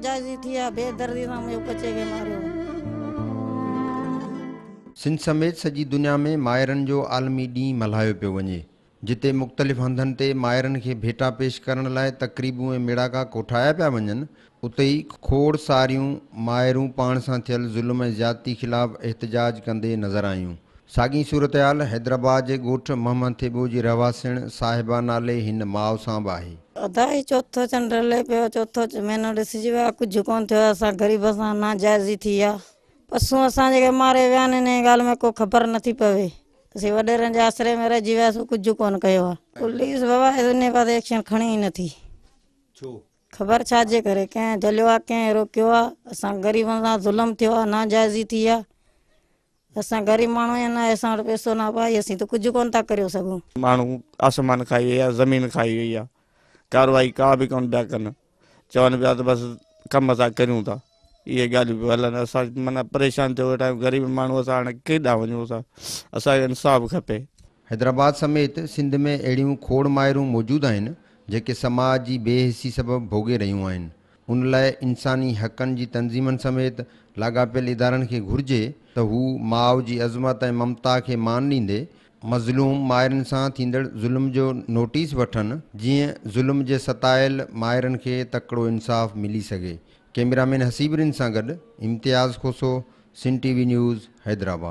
ناجائزي ٿي آ، بي دردي سان منهنجي ٻچي کي ماريو. سنڌ سميت سڄي دنيا ۾ مائرن جو عالمي ڏينهن ملهايو پيو وڃي، جتي مختلف هنڌن تي مائرن کي ڀيٽا پيش ڪرڻ لاء تقريبون ۽ ميڙاڪا ڪوٺايا پيا وڃن، اتي ئي کوڙ ساريون مائرون پاڻ سان ٿيل ظلم ۽ زيادتي خلاف احتجاج ڪندي نظر آيون. ساڳي صورتحال حيدرآباد جي ڳوٺ محمد ٿيٻو جي رهواسڻ صاحبه نالي هن ماء سان به آهي. ادا هي چوٿو چنڊ هلي پيو چوٿو مهينو ڏسجي ويو آ ڪجهه ڪونه ٿيو آ اسان غريب سان ناجائزي ٿي آ پسون اسان جي کي ماري ويا آهن انهي ڳالهه ۾ ڪو خبر نٿي پوي اسين وڏيرن جي آسري ۾ رهجي وياسون ڪجهه ڪونه ڪيو آ پوليس بابا انهي پاسي ايڪشن کڻي ئي نٿي. ڇو؟ خبر ڇا جي ڪري ڪنهن جهليو آ ڪنهن روڪيو آ اسان غريبن سان ظلم ٿيو آ ناجائزي ٿي آ. اسان غريب ماڻهو آهيون نه اسان وٽ پئسو نه ڀائي اسين ته ڪجهه ڪونه ٿا ڪريو سگهون. ماڻهو آسمان کائي وئي آ زمين کائي وئي آ ڪاروائي ڪا به ڪونه پيا ڪن چون پيا ته بس ڪم اسان ڪريون ٿا اهي ڳالهيون پيون هلن اسان معنيٰ پريشان ٿيو ويٺا آهيون غريب ماڻهو اسان هاڻي ڪيڏانهن وڃون اسان اسان کي انصاف کپي. حيدرآباد سميت سنڌ ۾ اهڙيون کوڙ مائرون موجود آهن جيڪي سماج جي بي حسي سبب ڀوڳي رهيون آهن. ان لاء انساني حقن جي تنظيمن سميت لاڳاپيل ادارن کي گهرجي ته هو ماء جي عظمت ۽ ممتا کي مان ڏيندي مظلوم مائرن سان ٿيندڙ ظلم جو نوٽيس وٺن جيئن ظلم جي ستايل مائرن کي تڪڙو انصاف ملي سگهي. ڪئميرا مين حسيب رند سان گڏ Imtiaz Khoso, Sindh T V news, Hyderabad.